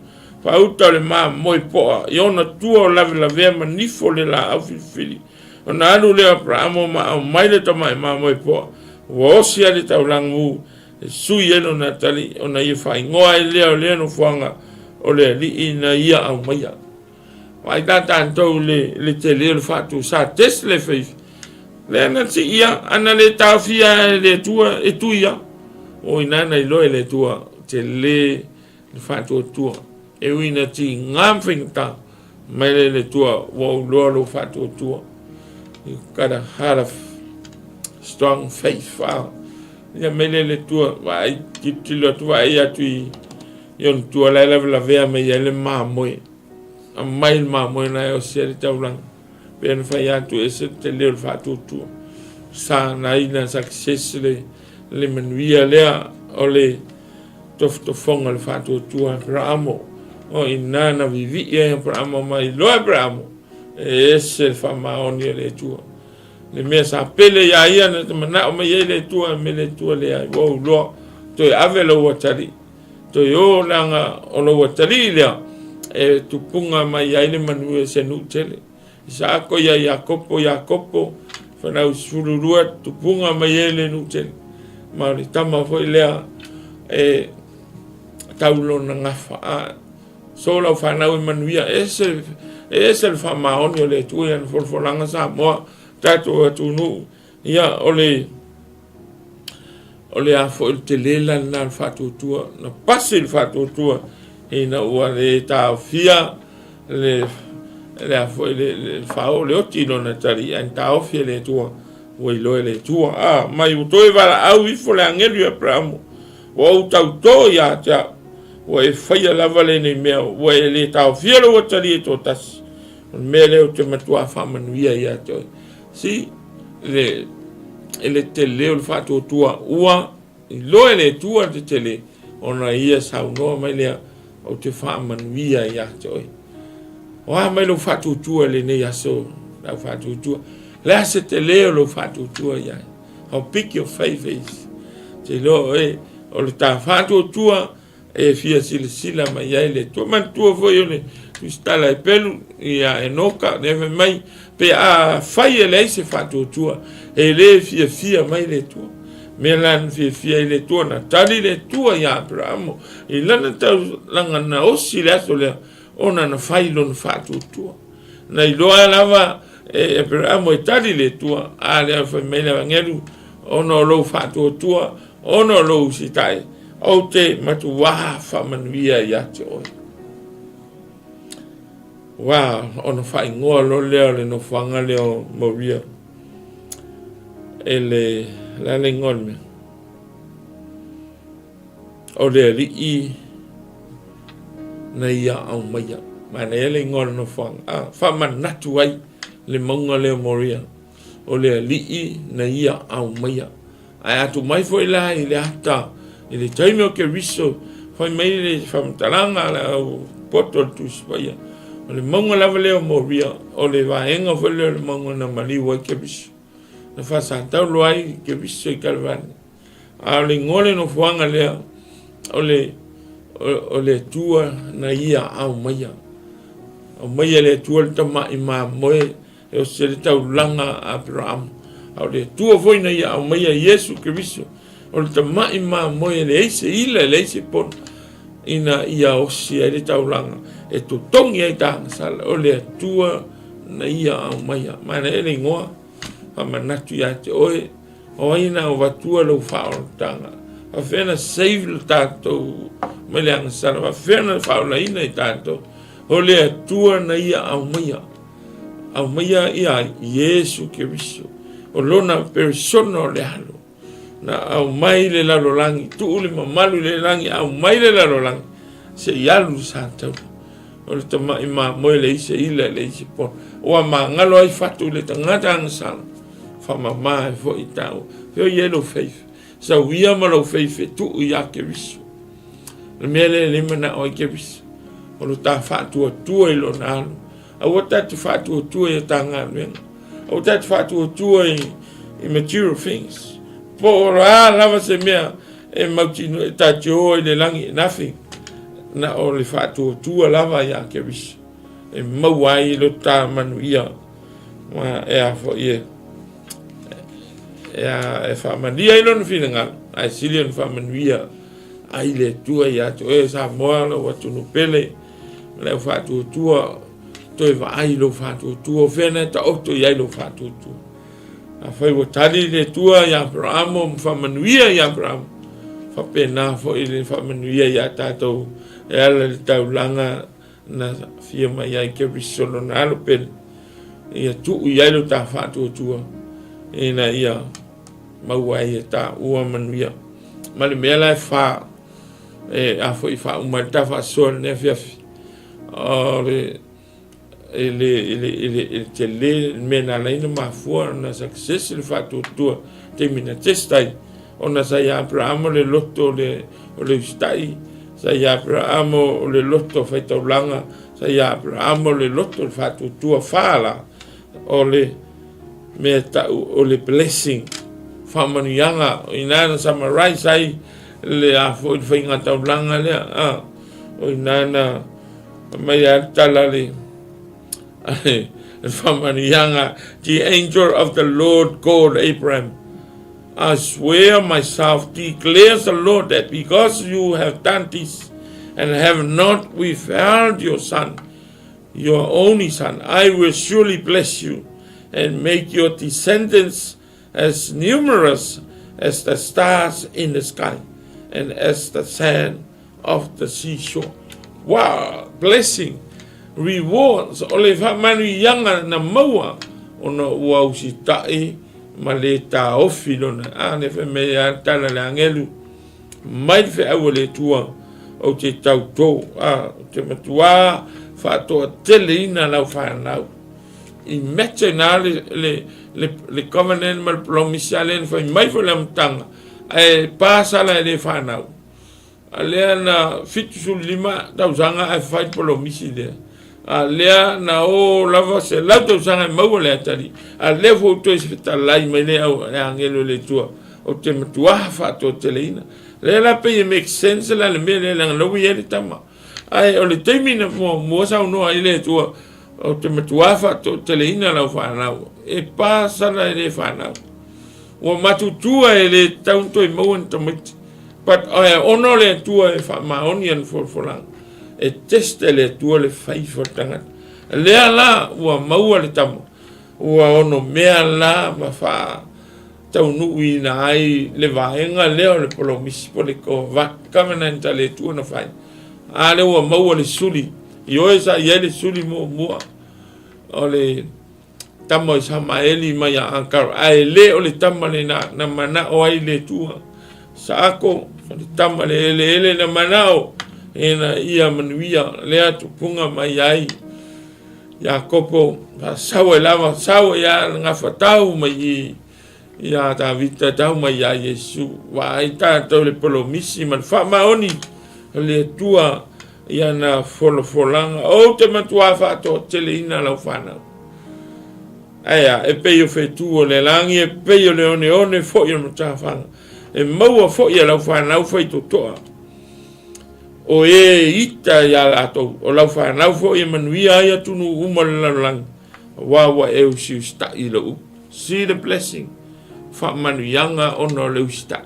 faauta o le mamoe poa i ona tua o lavelavea ma nifo le laau filifili. Ona alu lea o Aperahama ma aumai le tamai mamoe poa, ua osi ai le taulaga mu e sui ai lona atalii, ona ia faaigoa ai lea o lea nofoaga o le alii na ia aumaia. Vaai ta tatou le le tele o le faatu sa test le faith. Le na ti ia ana le taofia e le Atua e tu ia. O ina na iloa e le Atua tele le faatuatua. E ui na ti ngā ma faigata mai le le Atua ua ou iloa lou faatuatua. You got a heart of strong faith. Ah. Ia mai le le Atua vaai tilotilo atu vaai atu i i ona tua la e lavelavea mai ai le mamoe. Aumai le mamoe na e osi ai le taulaga. Pei ona fai atu e ese le tele o le faatuatua. Sa na ai na success le, le manuia lea o le tofotofoga o le faatuatua Aperahamo. O ina na vivii ai Aperahamo ma iloa Aperahamo e ese le faamaoni o le Atua. Le mea sa pele ia ia na te manao mai ai le Atua e me le Atua leai. Ua ou iloa toe ave lou atalii. Toe o leaga o lou atalii lea e tupuga mai ai le manuia i se nuu tele. Isaako ia Iakopo, Iakopo, fanau 12, tupuga mai ai le nuu tele. Ma o le tama foi lea e tau lona gafa. A, so lau fanau e manuia, e ese, e ese le faamaoni o le Atua i ana folafolaga Samoa, tatou atunuu. Ia, o le, o le a foi le tele la lena o le faatuatua, na pasi le faatuatua ina ua le taofia le, le a foi le, le fao le oti i lona tali, ae na taofi e le Atua, ua iloa e le Atua. A, mai ua toe valaau ifo le agelu i Aperamo, ua ou tautō ia te au, ua e faia lava lenei mea, ua e le taofia lou atalii e toatasi, o le mea lea ou te matuā faamanuia ia te oe. Si, le, e le tele o le faatuatua ua iloa e le Atua le tele ona ia saunoa mai lea ou te faamanuia ia te oe. O a mai lou faatuatua i lenei aso, lau faatuatua. Le a se tele o lou faatuatua ia ai. How big your faith is. Te iloa oe, o le ta faatuatua e fia silasila mai ai le Atua. Manatua foi o le tusitala e pelu ia Enoka, lea fai mai, pe a fai e leai se faatuatua, e le fiafia mai le Atua. Mea la na fiafia ai le Atua, na tali le Atua ia Aperamo i lana taulaga na osi le aso lea, ona na fai lona faatuatua. Na iloa lava e Aperamo e tali le Atua, a lea fai mai le agelu, ona o lou faatuatua, ona o lou usitai, ou te matuā faamanuia ia te oe. Ua ona faaigoa loa lea o le nofoaga lea o Moria e le, le a le igoa o le mea? O le alii na ia aumaia. Manaia le igoa o le nofoaga. A, faamanatu ai le mauga lea o Moria. O le alii na ia aumaia. Ae a tuu mai foi la i le ata i le taimi o Keriso, fai mai le faamatalaga a le au poto o le Tusi Paia, o le mauga lava lea o Moria, o le vaega foi lea o le mauga na maliu ai Keriso, na faasataulo ai Keriso i Kalevale. A o le igoa o le nofoaga lea, o le, o, o le Atua na ia aumaia. Aumaia le Atua le tamai mamoe E osi le taulaga a Aperahama, a o le Atua foi na ia aumaia Iesu Keriso, o le tama'i mamoe e leai se ila e leai se pono, ina ia osi ai le taulaga e totogi ai ta agasala, o le Atua na ia aumaia. Manaia le igoa, faamanatu ia te oe, o ai na avatua lou faaolataga, faafefea na save le tatou mai le agasala, faafefea na faaolaina i tatou, o le Atua na ia aumaia. Aumaia ia Iesu Keriso, o lona perisona o le alo, na aumai le lalolagi, tuu le mamalu i le lagi, aumai le lalolagi, se i alu i Sataua. O le tama'i mamoe leai se ila, leai se pono. Ua magalo ai fatu i le tagata agasala, faamama ai foi i tāua. Fea o i ai lou faith? Sauia ma lou faith e tuu iā Keriso. O le mea lea e le manao ai Keriso, o lo ta faatuatua i lona alo. Aua ta te faatuatua i a ta galuega. Aua ta te faatuatua i, i material things. Po o le a lava se mea e mautino e ta te o ai le lagi, nothing. Na o le faatuatua lava iā Keriso. E maua ai lo ta manuia. Ma e a foi e e, a, e faamanuia ai lona finagalo, ae sili ona faamanuia ai le Atua ia te oe Samoa, lou atunuu pele, ma le au faatuatua, toe vaai i lou faatuatua, o fea na taoto i ai lou faatuatua. Afai ua tali le Atua ia Aperamo ma faamanuia ia Aperamo, faapena foi le faamanuia ia tatou e ala i le taulaga na fia mai ai Keriso lona alo pele, ia tuu i ai lo ta faatuatua, ina ia maua ai e taua manuia. Ma le mea la e fa, e a foi faauma ai le ta faasoa i lenei afiafi, o le i le, i le, i le, i le tele le mea na ala ai ona mafua ona success le faatuatua taimi na test ai ona sa ia Aperahama le loto o le, o le usitai, sa ia Aperahama o le loto faitaulaga, sa ia Aperahama o le loto o le faatuatua fa la o le mea tau o le blessing, faamanuiaga, o ina na summarize ai le a foi le faiga taulaga lea, a, o ina na mai a le tala le, le faamanuiaga, the angel of the Lord called Abraham, I swear myself, declares the Lord, that because you have done this and have not withheld your son, your only son, I will surely bless you and make your descendants as numerous as the stars in the sky and as the sand of the seashore. Wow, blessing, rewards, o le faamanuiaga na maua ona ua usitai ma le taofi lona. A, le fai mai a tala le agelu, mai le feau a le Atua, ou te tautō, a, ou te matuā faatoateleina lau fanau. I imagine a le, le, le, le covenant ma le promise a lea na fai mai foi le amataga, ae pa sala e le fanau. A lea na 75 tausaga ae fai le polomisi lea. A lea na o lava 100 tausaga e maua le atalii, a lea foi ua toe fetalai mai le au le agelo i le Atua, ou te matuā faatoateleina. Lea la pei e make sense la le mea lea, leaga la ua i ai le tama. Ae o le taimi na muamua saunoa ai le Atua, ou te matuā faatoateleina lau fanau, e pa sala e le fanau. Ua matutua e le tatau ona toe maua ni tamaiti. But ae ona o le Atua e faamaoni ana folafolaga, e test e le Atua le faith o le tagata. Lea la ua maua le tama, ua onomea la ma faataunuuina ai le vaega lea o le polomisi po le covenant a le Atua na fai. A lea ua maua le suli, ioe sa i ai le suli muamua o le tama o Isamaeli mai ia Akara, ae le o le tama lena na manao ai le Atua. Saako, o le tama le eleele na manao ina ia manuia lea tupuga mai ai. Iakopo, faasau ai lava, sau ai lava le gafatau mai i ia Tavita tau mai ia Iesu. Vaai tatou le polomisi ma le faamaoni o le Atua i ana folafolaga. Ou te matuā faatoateleina lau fanau. Ae a, e pei o fetu o le lagi, e pei o le oneone foi o le matafaga. E maua foi e lau fanau faitotoa. O e ita iā latou, o lau fanau foi e manuia ai atunuu uma o le lalolagi, aua ua e usiusitai i lou upu. See the blessing, faamanuiaga ona o le usitai.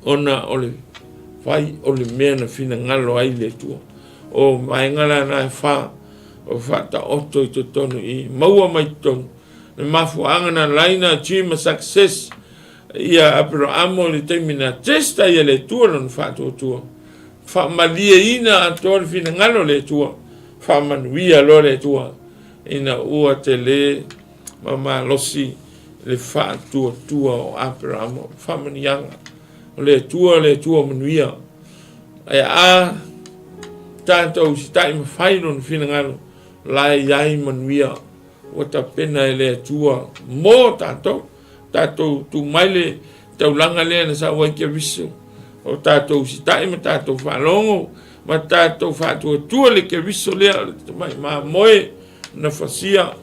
Ona o le fai o le mea na finagalo ai le Atua. O vaega la na e fa o faataoto i totonu i maua mai totonu le mafuaaga na ala ai na achieve ma success ia Aperahama i le taimi na test ai e le Atua lona faatuatua. Faamalieina atoa le finagalo o le Atua, faamanuia loa le Atua ina ua tele ma malosi le faatuatua o Aperahama. Faamanuiaga o le Atua, le Atua manuia. Ae a tatou usitai ma fai lona finagalo, la e i ai manuia ua tapena e le Atua mo tatou. Tatou tu mai le taulaga lea na sau ai Keriso, o tatou usitai ma tatou faalogo ma tatou faatuatua le Keriso lea o le tamai mamoe na fasia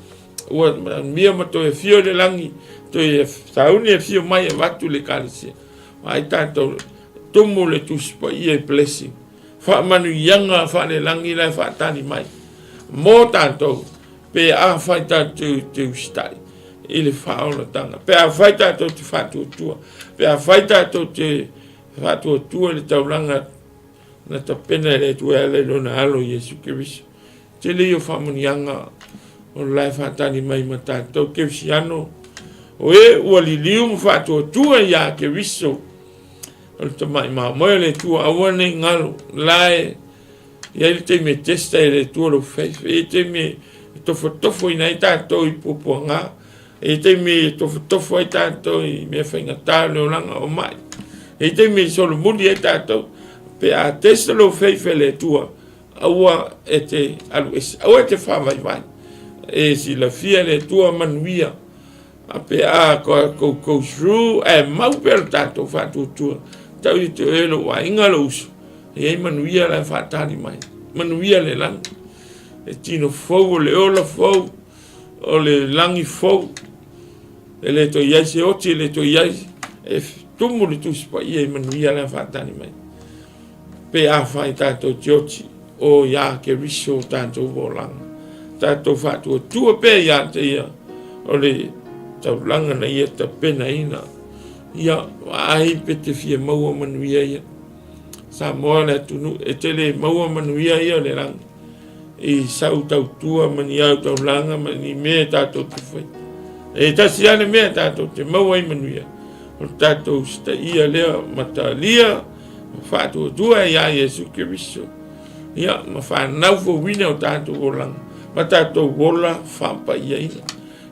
ua manaomia ma toe afio i le lagi, toe sauni afio mai e avatu le Ekalesia. Vaai tatou, tumu le Tusi Paia i blessing, faamanuiaga faalelagi la e faatali mai mo tatou pe afai tatou te usitai i le faaolataga, pe afai tatou te faatuatua, pe afai tatou te faatuatua i le taulaga na tapena e le Atua e ala i lona Alo Iesu Keriso. Tele ia o faamanuiaga o la e faatali mai ma tatou Kerisiano, o e ua liliu ma faatuatua iā Keriso, o le tamai mamoe o le Atua, aua ne i galo, la e i ai le taimi e test ai e le Atua lou faith, e i ai le taimi e tofotofoina ai tatou i puapuaga, e i ai taimi e tofotofo ai tatou i mea faigata o le olaga o mai, e i ai taimi e solomuli ai tatou, pe a test lou faith e le Atua, Aua e te alu ese, aua e te faavaivai. E silafia le Atua manuia. A pe a go, go through, ae mau pea le tatou faatuatua. Tau ia te oe lou aiga lou uso. E i ai manuia la e faatali mai. Manuia le lagi. E tino fou o le ola fou, o le lagi fou. E le toe i ai se oti, e le toe i ai. E tumu le Tusi Paia i manuia la e faatali mai. Pe afai tatou te oti, o iā Keriso o tatou olaga, tatou faatuatua pea iā te ia o le taulaga na ia tapenaina. Ia, vaai pe te fia maua manuia ia. Samoa le atunuu, e te le maua manuia ia o le lagi i sau tautua ma ni au taulaga ma ni mea e tatou te fai. E tasi lava le mea tatou te maua ai manuia, o le tatou usitaia lea ma talia ma faatuatua iā Iesu Keriso, ia, ma fanau fouina o tatou olaga, ma tatou ola faapaiaina.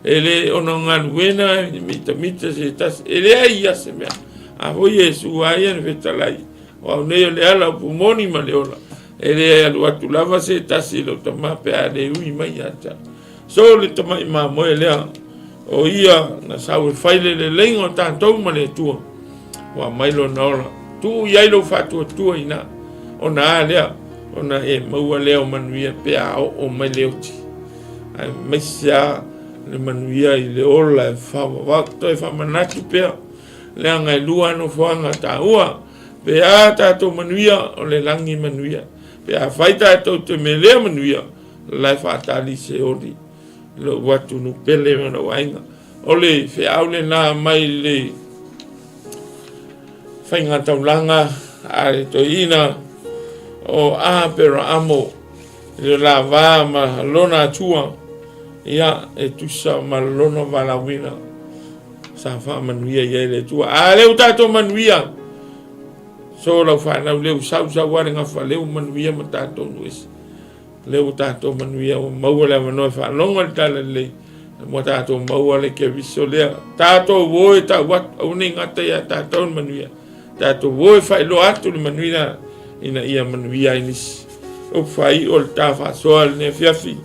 E le ona galuena e mitamita se tasi, e leai ia se mea. A foi Iesu a ia na fetalai, o au nei o le ala upu moni ma le ola, e le alu atu lava se tasi i lou tama pe a le ui mai ia te au. So le tama'i mamoe lea, o ia na sau e fai le leleiga o tatou ma le Atua, ua aumai lona ola. Tuu i ai lou faatuatua i ina, ona a lea? ona e maua lea o manuia pe a oo mai le oti, aemaise lava le manuia i le ola e faavavau. Toe faamanatu pea, leaga e lua lava nofoaga taua, pe a tatou manuia, o le lagi manuia, pe afai tatou te melea manuia, o la e faatali se oli lou atunuu pele ma lou aiga. O le feau lena mai le faiga taulaga a le toeaina o Aperaamo i le lava ma lona Atua, ia, e tusa ma lona valaauina sa faamanuia i ai le Atua. A lea ua tatou manuia, so lau fanau lea ua sau sau lava le gafa, lea ua manuia ma tatou nuu ese. Lea ua tatou manuia, ua maua le avanoa e faalogo i le Tala Lelei, ua tatou maua le Keriso lea. Tatou o e tau atu, aua ne i gata ia tatou le manuia. Tatou o e faailoa atu le manuia ina ia manuia ai nisi. Upu faaiu o le ta faasoa i lenei afiafi.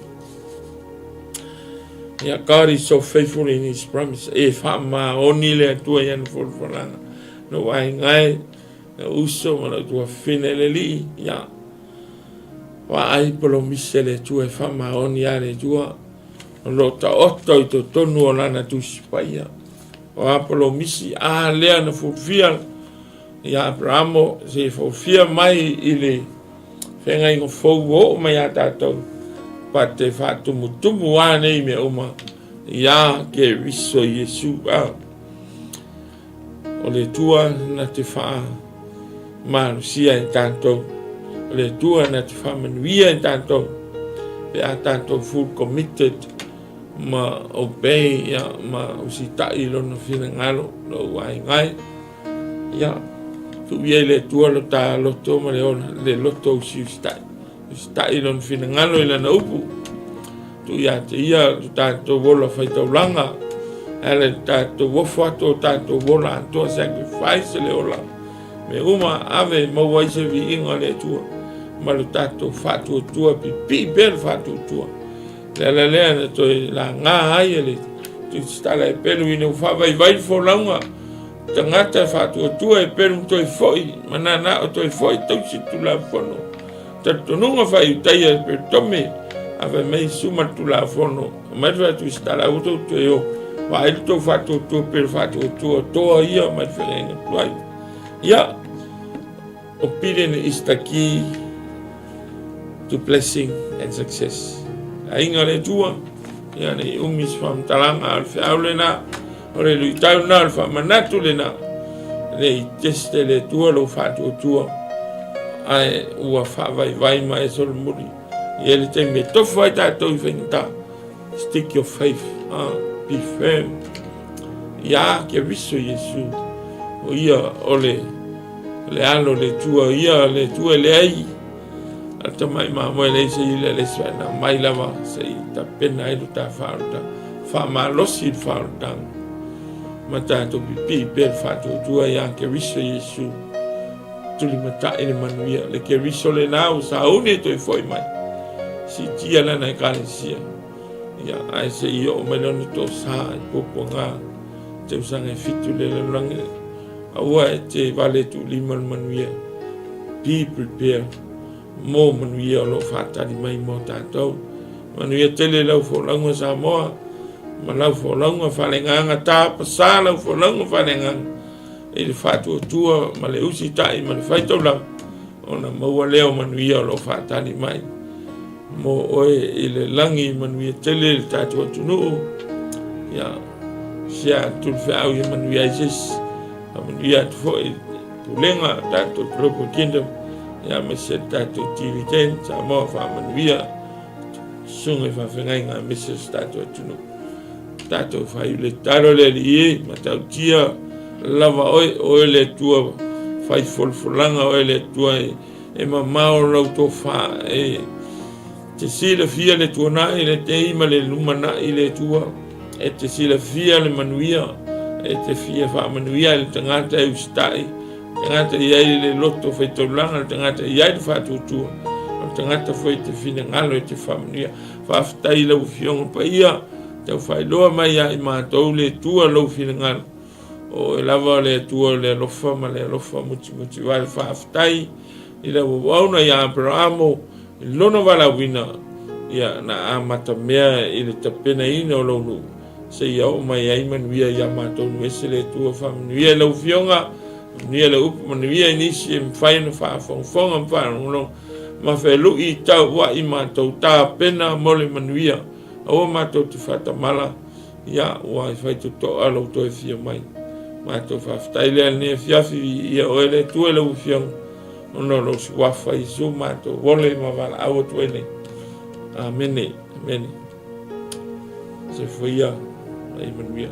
Yeah, God is so faithful in his promise. E faamaoni le Atua i ana folafolaga. Lou aiga e, lou uso ma lou tuafafine le Alii, ia, Vaai polomise le Atua e faamaoni a le Atua o lo o taoto i totonu o lana Tusi Paia. O a polomisi a lea na fulufia ia Aperamo se i fulufia mai i le feagaiga fou ua oo mai ia tatou, pa te faatumutumu a nei mea uma ia Keriso Iesu. A. O le Atua na te faamalosia i tatou. O le Atua na te faamanuia i tatou. Pe a tatou full committed ma obey ia, ma usitai i lona finagalo, lou aiga e. Ia, tuu ia i le Atua lo ta loto ma le ola, le loto usiusitai. Usitai i lona finagalo i lana upu. Tuu ia te ia lo tatou ola faitaulaga, e ala i le tatou ofo atu o tatou ola atoa, sacrifice le ola. Mea uma ave e maua ai se viiga o le Atua ma lo tatou faatuatua, pipii pea le faatuatua. Le ala lea na toe laga ai e le Tusitala e pelu ina ua faavaivai le folauga tagata e faatuatua e pelu toe foi ma nanao toe foi tausi le Tulafono. Talitonuga faaiutaia e Peretome a fai mai Iesu ma le Tulafono, aumai le faatuisitala aua tou toe o, vaai le tou faatuatua pe le faatuatua toa ia mai le feagaiga tuai. Ia, obedience is the key to blessing and success. Aiga o le Atua, ia ne i umi se faamatalaga, a o le feau lena, o le luitau lena, o le faamanatu lena, ne i teste le Atua lou faatuatua, ae ua faavaivai ma e solomuli. E i ai le taimi e tofu ai tatou i faigata, stick your faith, be firm. Ia Keriso Iesu, o ia o le, le alo o le Atua, ia le Atua e leai, a le tamai mamoe e leai se ila e leai se na mai lava se i tapena ai lo ta faaolataga, faamalosi le faaolataga ma tatou pipii pea le faatuatua ia Keriso Iesu, tulimatai le manuia, le Keriso lena ua sauni e toe foi mai, siitia lana Ekalesia, ia, ae se i oo mai lona toasa i puapuaga tausaga e fitu le lalolagi, aua e te vale tuulima le manuia, be prepared mo manuia o lo o faatali mai mo tatou. Manuia tele lau folauga Samoa, ma lau folauga faaleagaga, tapasā lau folauga faaleagaga i le faatuatua ma le usitai ma le faitaulaga, ona maua lea o manuia o lo o faatali mai mo oe i le lagi. Manuia tele le tatou atunuu, ia sia atu le feau ia manuia ai se isi, faamanuia atu foi i le pulega o tatou Global Kingdom, ia aemaise le tatou TV10 Samoa, faamanuia susuga i faafeagaiga aemaise o se tatou atunuu. Tatou fai le tatalo le Alii e, matautia lava oe, oe le Atua fai folafolaga, oe le Atua e mamao lau tofa, e te silafia le tuanai, le tei ma le lumanai le Atua, e te silafia le manuia, e te fia faamanuia i le tagata e usitai, tagata e i ai le loto faitaulaga, le tagata e i ai le faatuatua, o le tagata foi e te finagalo e te faamanuia. Faafetai i lau Afioga Paia, tau faailoa mai ia i matou le Atua lou finagalo. O oe lava o le Atua o le alofa ma le alofa mutimutivae. Faafetai. I le auauauna ia Aperaamo i lona valaauina, ia, na amatamea i le tapenaina o lou nuu, seia oo mai ai manuia ia matou nuu ese le Atua. Faamanuia i lau Afioga, manuia le upu, manuia i nisi e mafai ona faafogafoga ma faalogologo ma felui tauai matou tapena mo le manuia. Aua matou te faatamala, ia, ua fai totoa lou toe fia mai. Matou faafetai lea lenei afiafi, ia oe le Atua i lau Afioga, ona o lou suafa Iesu matou ole ma valaau atu ai nei. Amene, amene. Soifua ia, ma ia manuia.